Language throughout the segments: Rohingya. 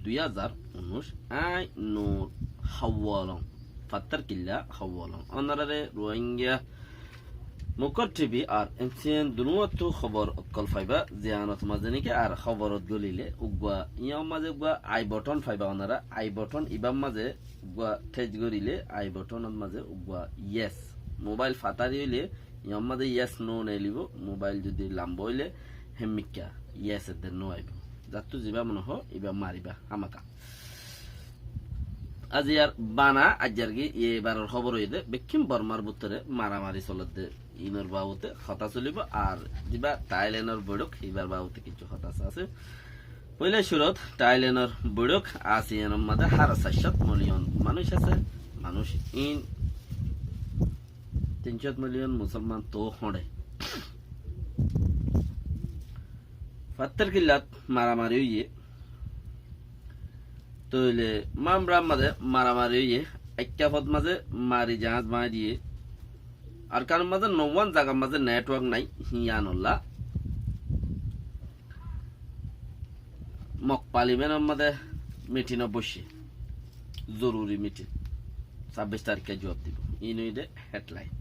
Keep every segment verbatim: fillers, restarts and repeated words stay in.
dui házar unnúic, aññí Nur Hawalong, Fattarkilla Hawalong. Ónorare Ruáingga Mukor T V ar M C N dunúattu hóbor ókkol faiba, ziyánot mazé néki ar hóborot golile uggúa, yían mazé uggúa I button faiba ónora, I button ibár mazé uggúa touch gorile, I buttonor mazé uggúa yes. Mobile fatari óile, yían mazé yes no neelibo, mobile zodi lamba óile, hémmikka yes edde no aibó. Zattú zibá mone hoó, ibá mariba, hámaka. Aijjar bana, aijjar ki, ibaror hóbor óiye dé, bekkín Bormar bútore maramari soledde, inor babote hotá solibo, ar zibá Thailandor boiçók, ibar babote kissú hotá asé. Foila cúrut Thailandor boiçók, ASEANor mazé hára sair cót miliyon manúic asé, manúic in tin cót miliyon musolman toóu hoçé. Fattarkillat maramari óiye, tóile Mamrar mazé maramari óiye, ekká fot mazé mari jaáñs bañdí diyé. Arkanor mazé nouwán zagar mazé network nái, híyanolla Mok parliamentor mazé mitinot boiccé, zoruri mitin, sábbic tarikká juab dibó. Iín óilde headline.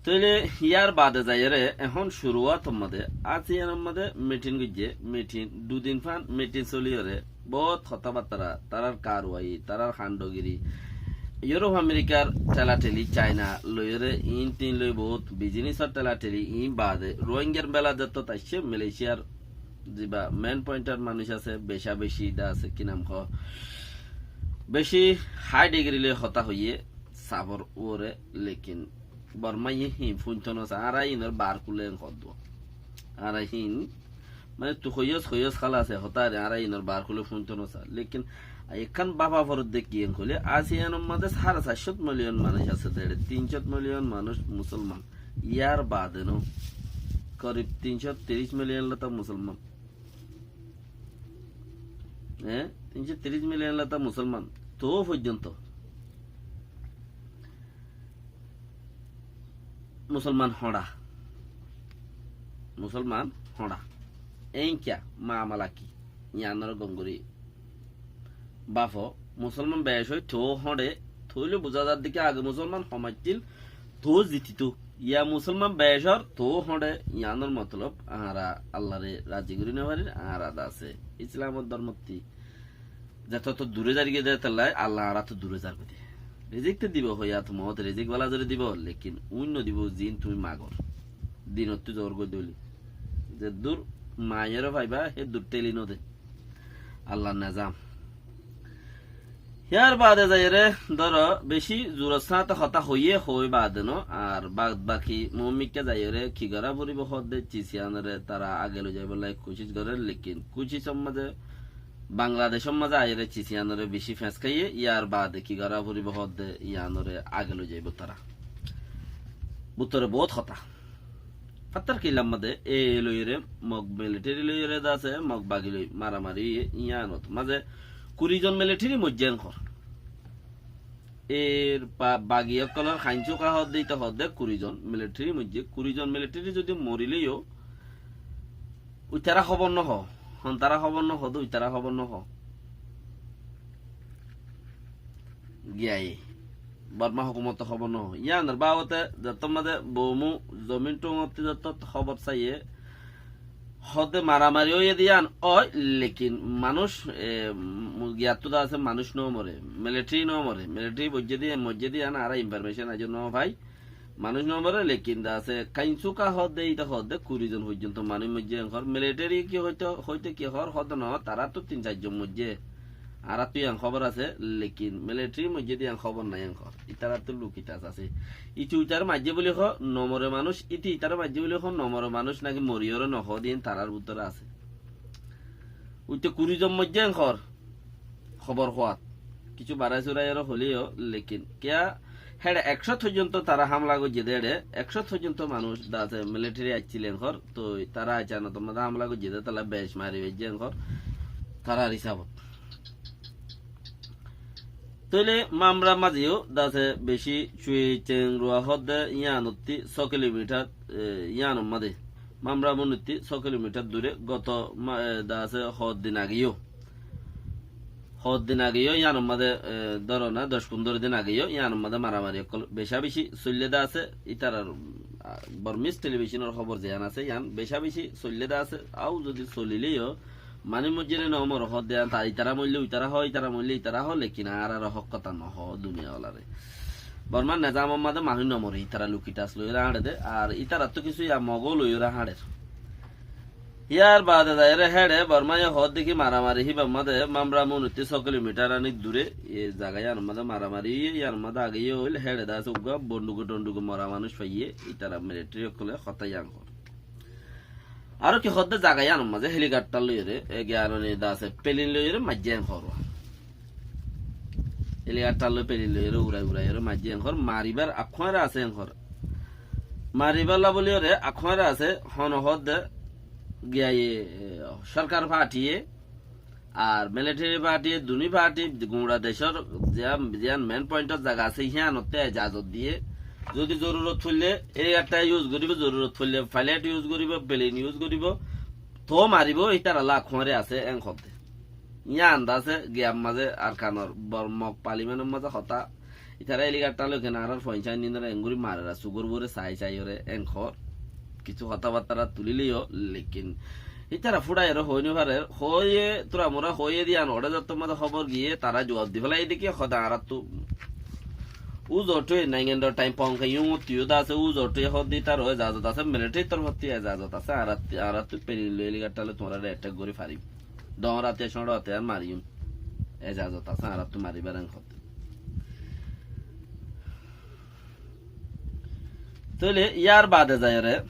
Tóile yar baade zaiyóre ehón curuwátor mazé ASEANor mazé mitin goijjé, mitin dui din fán mitin soliyóre bout hotábattára, tarár karwai, tarár handogiri, Iuróp Amerikar thelathéli, Caina loiyóre iín tin loi bout bizinisor thelathéli, iín baade Ruáinggar bela zettót aiccé, Malaysiar zibá mein pointor manúic asé, becá becí dé asé, ki nam hoó, becí hái dhigiri loi hotá hoiyé, safor uore, lekin Bormaye híin fúinto nosá, añára híinor bar kúle en hoddúa. Añára híin, mane, tui hoiyós, hoiyós hála asé, hotá ar añára híinor bar kúle fúinto nosá. Lekin ekkán báfa foredde ki en hoilé, ASEANor mazé hára sair cót miliyon manúic asé, dé tin cót miliyon manúic musolman. Yar baade no, korib tin cót tiríc miliyon lóta musolman. Eé, tin cót tiríc miliyon lóta musolman. Toóu foijjonto musolman hoçá. Musolman hoçá. Eéin kiyá, mamala ki? Yíanoré gom gorí báfo, musolman bec ói toóu hoçé, tóile buzá zar dé ki age musolman hom accíl, toóu zititóu. Yá musolman bec ór, toóu hoçé, yíanor motolob añára Allaré razi gorí nofarir, añára dé asé Islamor dormottí zetót duré zargói dé, étella Allah añárattú duré zargói dé. Rizik te dibó, hoiyát moót rizik bála zoré dibó, lekin uin nodibó ziín tuñí magor. Dinottú zoór goijjé dé óile. Zeddúr maiyóre faiba, héddur théli nodé. Allar nezam. Yar baade zaiyóre, dóro, becí zuror sáñte hotá hoiyé, hoói baade no, ar bad baki muúmikká zaiyóre ki gorá foribó hoódde, cis yíanoré tará age loi zaibólla kucíc gorér, lekin kucícor mazé Bangladecór mazé aiyóre cis yíanoré bicí feñs háiye, yar baade ki gorá foribó hoódde, yíanoré age loi zaibó tará. Bútore boóut hotá. Fattarkillar mazé e loiyóre, Mok militeri loiyóre dé asé, Mok bagi loi maramari óiye, yíanot mazé kuri zon militeri moijjé en hoór. Er ba-, bagi ókkolor hañsúka hoódde, íte hoódde kuri zon militeri moijjé, kuri zon militeri zodi moriléyo, uitará hóbor nohó, hontará hóbor nohó dé, uitará hóbor nohó. Giyai. Borma hókumotte hóbor nohó. Yíanor babote zettót mazé boumú zomin thuñottí zettót hóbor saiyé, hoódde maramari óiye dé yían ói, lekin manúic, e, mu-, giyattú dé asé manúic nomoré, militeri nomoré, militeri boijjé dé, moijjé dé yían añára information aijjó nofai. Manúic nomoré, lekin dé asé kainsuka hoódde, íte hoódde kuri zon foijjonto manúic moijjé en hoór. Militeri ki hoito, hoite ki hoór, hoódde no, taráttu tin sair zon moijjé. Añárattu yían hóbor asé, lekin militeri moijjé dé yían hóbor nái en hoór. Ítarattu lukita asé. Íte uitaré maijjé buli hoó, nomoré manúic, íte ítare maijjé buli hoó, nomoré manúic náki moriyóre nohoó dé yían tarár bútore asé. Uite kuri zon moijjé en hoór, hóbor hoóat. Kissú barai surai aró hoiléyo, lekin kiyá héçe ekcót foijjonto tará hámla goijjé dé héçe, ekcót foijjonto manúic dé asé militeri aiccíl en hoór, toi tará aiccé anotor mazé hámla goijjé dé, tala bec mari faijjé en hoór, tarár hísabot. Tóile Mamrar mazé yó dé asé bicí cui ceng ruwa hoódde yíanottí só kilomithar, e, yíanor mazé. Mamra Munittú só kilomithar dure goto ma-, e, de asé hoddin ageyó. Hoddin ageyó, yíanor mazé, e, dóro na, doc fundóro din ageyó, yíanor mazé maramari ókkol beca beci soillé de asé, ítarar, a, Burmese televisionor hóbor ziyán asé, yían beca beci soillé de asé, aú zodi solileyó, manúic moijjé né no more hoódde, ar ítara moille ítara hoó, ítara moille ítara hoó, lekin añárar hók hotá no hoó duniya olaré. Bormar nezamor mazé manúic no more, ítara luki tas loiyóre hañçe de, ar ítarattú kissú ya Mogó loiyóre hañçer. Yar baade zaiyóre héçe Bormaye hoódde ki maramari híbar mazé Mamra Munittú só kilomithar anik dure, e zaga yíanor mazé maramari óiye, yíanor mazé ageyó óil, héçe de asé uggúa bonduke tonduke mora manúic faiyé, ítara militari ókkole hotá yían hoór. Aró ki hoódde zaga yíanor mazé helikoptar loiyóre, e, giyaroni de asé pelin loiyóre maijjé en hoór. Helikoptar loi pelin loiyóre urai uraiyóre maijjé en hoór, maribar akkuáñre asé en hoór. Maribálla bóliyoré akkuáñre asé, hone hoódde giyaye, e, sorkar fatiye, ar militari fatiye, duni fati, guñça decór ziyán, ziyán men pointor zaga asé, híyanottú ezazot diyé. Zodi zorurot foille, e ekta yus goríbo, zorurot foille failet yus goríbo, pelin yus goríbo, toó maribo, ítarallá akkuáñre asé, en hoódde. Yían de asé, giyar mazé Arkanor, Bormok, palimenor mazé hotá, ítara helikoptar loi kene añárar foiñsá ainnínoré engorí marer, ar sugór uore sai saiyoré en hoór. Kissú hotábattara tulíleyó, lekin ítara fúçaiyóre hoói no farer, hoóiye, turamura hoóiye de yían oçé zottór mazé hóbor giyé, tará juab di félaiye de ki hoódde añáráttu uzothói, naingendor thaim Pongkeng Yungottú yó de asé, uzothói hoódde ítaró ezazot asé, militari torfóttu ezazot asé, añárátti-, añáráttu pelin loi helikoptar loi tuáñrare ethék gorí farim. Dhoóñr atiyar, cóñço atiyar mariyum. Ezazot asé añáráttu maribár en hoódde. Tóile yar baade zaiyóre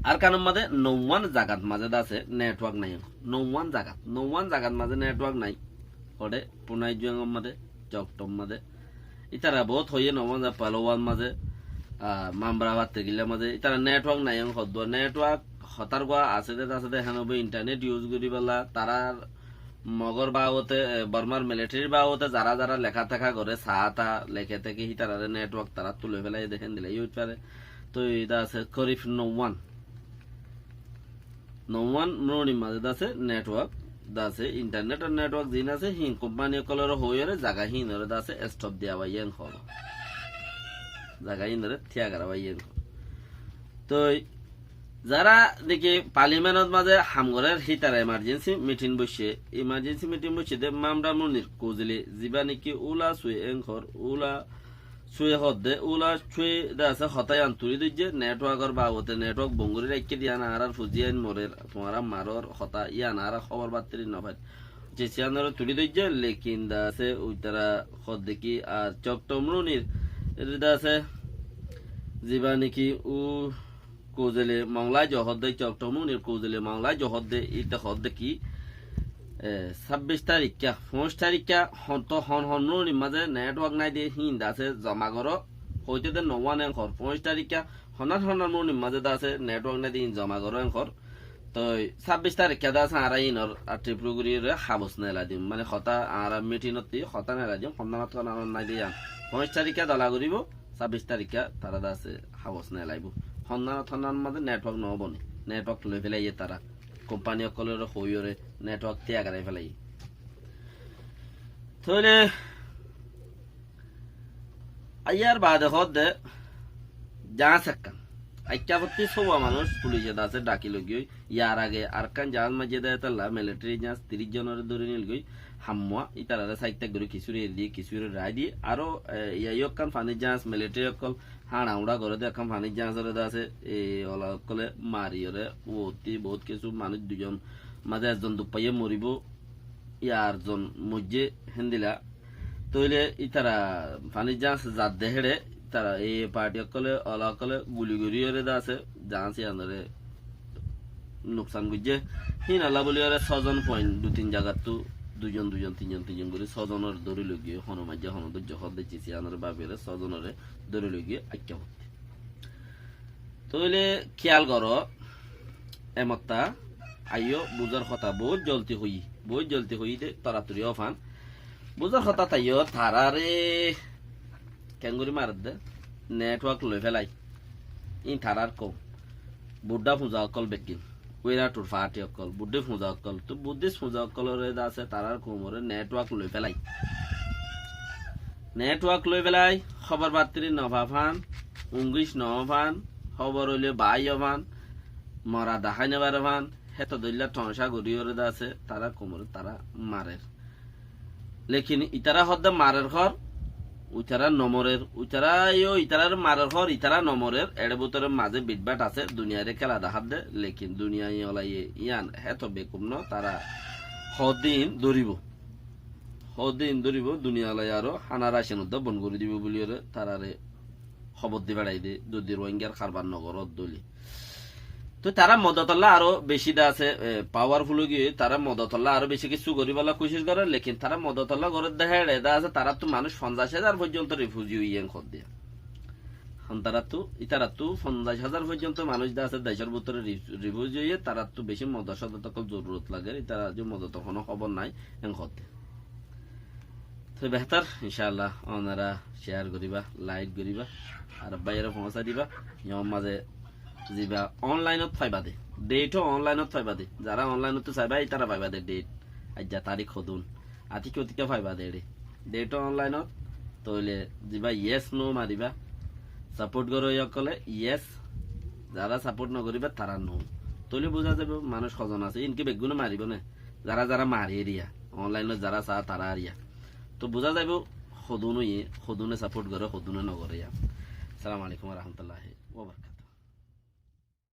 Arkanor mazé nouwan zagat mazé de asé network nai. Nouwan zagat, nouwan zagat mazé network nai. Hoçé Punai Juengor mazé, Coktom mazé. Ítara boóut hoiyé nouwan zagat, Palowar mazé, a, Mamra Fattirkilla mazé. Ítara network nai en hoddúa. Network hotár gua asé de, asé de, héen óibo internet use goríbolla. Tarár Mogor babote, e, Bormar militarir babote zará zará leká teká goré, saá taá leké teké, hítararé network taráttu loi félaiye de, héndilla yó óit fare. Toi de asé korib nouwan. Nouwan mrunir mazé de asé network, de asé internetor network ziín asé, híin kompani ókkoloré hoóiyoré zaga híinoré de asé stop diya báiye en hoór. Zaga híinoré tíya gorá báiye en hoór. Toi zará neki palimenot mazé ham gorér, hítara emarjensi mitin boiccé, emarjensi mitin boiccé de Mamra Munir kuzili, zibá neki Ula Suwe en hoór, Ula Suwe hoódde, Ula Suwe de asé hotá yían tulí dóijje, networkor babote, network bon gorí raikké de yían añárar fuzi ain morer, tuáñra maror hotá yían añára hóbor battiri no fair. Ciciyanoré tulí dóijje, lekin de asé uitara hoódde ki, ar Coktom Runir, er de asé, zibá neki u Kuzili Mongla Johódde, Coktom Runir Kuzili Mongla Johódde, íte hoódde ki, e, sábbic tarikká, foñic tarikká, hon to hon hon runir mazé network nái de híin de asé zoma goró, hoité de nouwan en hoór, foñic tarikká, honnan honnan runir mazé de asé network nái de híin zoma goró en hoór. Toi sábbic tarikká de asé añára híinor a trip rugurire habos nelai dim, mane hotá añára mitinot di hotá nelai dim, honnanot honnan nái de yían. Foñic tarikká dola goríbo, sábbic tarikká tará de asé habos nelaibó. Honnanot honnan mazé network no bone, network loi félaiye tará. Kompani ókkolore hoóiyoré network tíya gorái félaiye. Tóile aiyár baade hoódde jaáñs ekkán. Aikká fottí sóuwa manúic fulice de asé dhaki loigiyói. Yar age arekkán jaáñs maijjé de étalla militari jaáñs tiríc zonoré dóri nilgói. Hammúa ítararé said tait gorí kissúre eri diyé, kissúre raái diyé. Aró, e, yó ekkán fanír jaáñs militari ókkol háñça uñça goré de ekkán fanír jaáñsoré de asé, e, ola ókkolé mariyoré uottí boóut kissú manúic duizon mazé ezzon duk faiyé moribó. Yar zon moijjé héndilla. Tóile ítara fanír jaáñs zadde héçe, ítara e parti ókkolé, ola ókkolé guli goríyoré de asé, jaáñs yíanoré nuksan goijjé. Híinolla bóliyoré sózon fuain dui tin zagattú duizon duizon, tinzon tinzon gorí sózonoré dóri loigiyói, hono maijjé hono dóijje hoódde, ciciyanoré babiyoré sózonoré dóri loigiyói aikká fottí. Tóile kiyal goró, emottá aiyó, buzár hotá boóut zolti hoiyí, boóut zolti hoiyí de, toratori ófan. Buzár hotá taiyó, taráre keéngorí maredde, network loi félai. Íin tarár koum. Buddha fuza ókkol beggín, Wiratur party ókkol, Buddha fuza ókkol. Toi Buddhist fuza ókkolore de asé, tarár koumore network loi félai. Network loi félai, hóbor battiri no fa fán, English no fán, hóbor óile bái ó fán, mora dahái no fare fán, héto dóilla tonca gorí ore de asé, tarár koumore tará marer. Lekin itará hoódde marer hoór, uitará no morer, uitará yó itarár marer hoór, itará no morer, eçé bútore mazé bitbát asé, duniyairé kéla dahádde, lekin duniyai olaye yían héto bekuf no, tará hoddin dóribo. Hoddin dóribo, duniyai olaye aró hána racon uddá bon gorí dibo buliyóre, taráre hóbor di beçai de, zodi Rohingyar karbar no goró dóile. Toi tará modotolla aró beci de asé, e, powerful ói giyé, tará modotolla aró beci kessú goríbolla kucíc goré, lekin tará modotolla goré de héçe de asé, taráttu manúic fonzaic házar foijjonto refugee óiye en hoódde. Hon taráttu, ítarattú fonzaic házar foijjonto manúic de asé decór bútore re-, refugee óiye, taráttu beci modot sodot ókkol zorurot lager, ítarar ze modotor honó hóbor nái, en hoódde. Toi behtar, incáallah, onora share goríba, like goríba, ar báiyore foóñsai diba. Yór mazé ziba online ot faiba de, date ó online ot faiba de. Zará online ottu saiba, ítara faiba de date. Aijja tarík hodún. Atíkka utíkka faiba de eçé. Date ó online ot. Tóile ziba yes no mariba. Support goró ókkole yes. Zará support no goríba, tará no. Tóile buzá zaibo manúic hozon asé. Inki beggúne maribo né. Zará zará mari eriya, online ot zará saá tará eriya. Toi buzá zaibo hodún óiye, hodúne support goré, hodúne no goré yían. Assalamu alaikum wa rahmatullahi wa barakatuhu.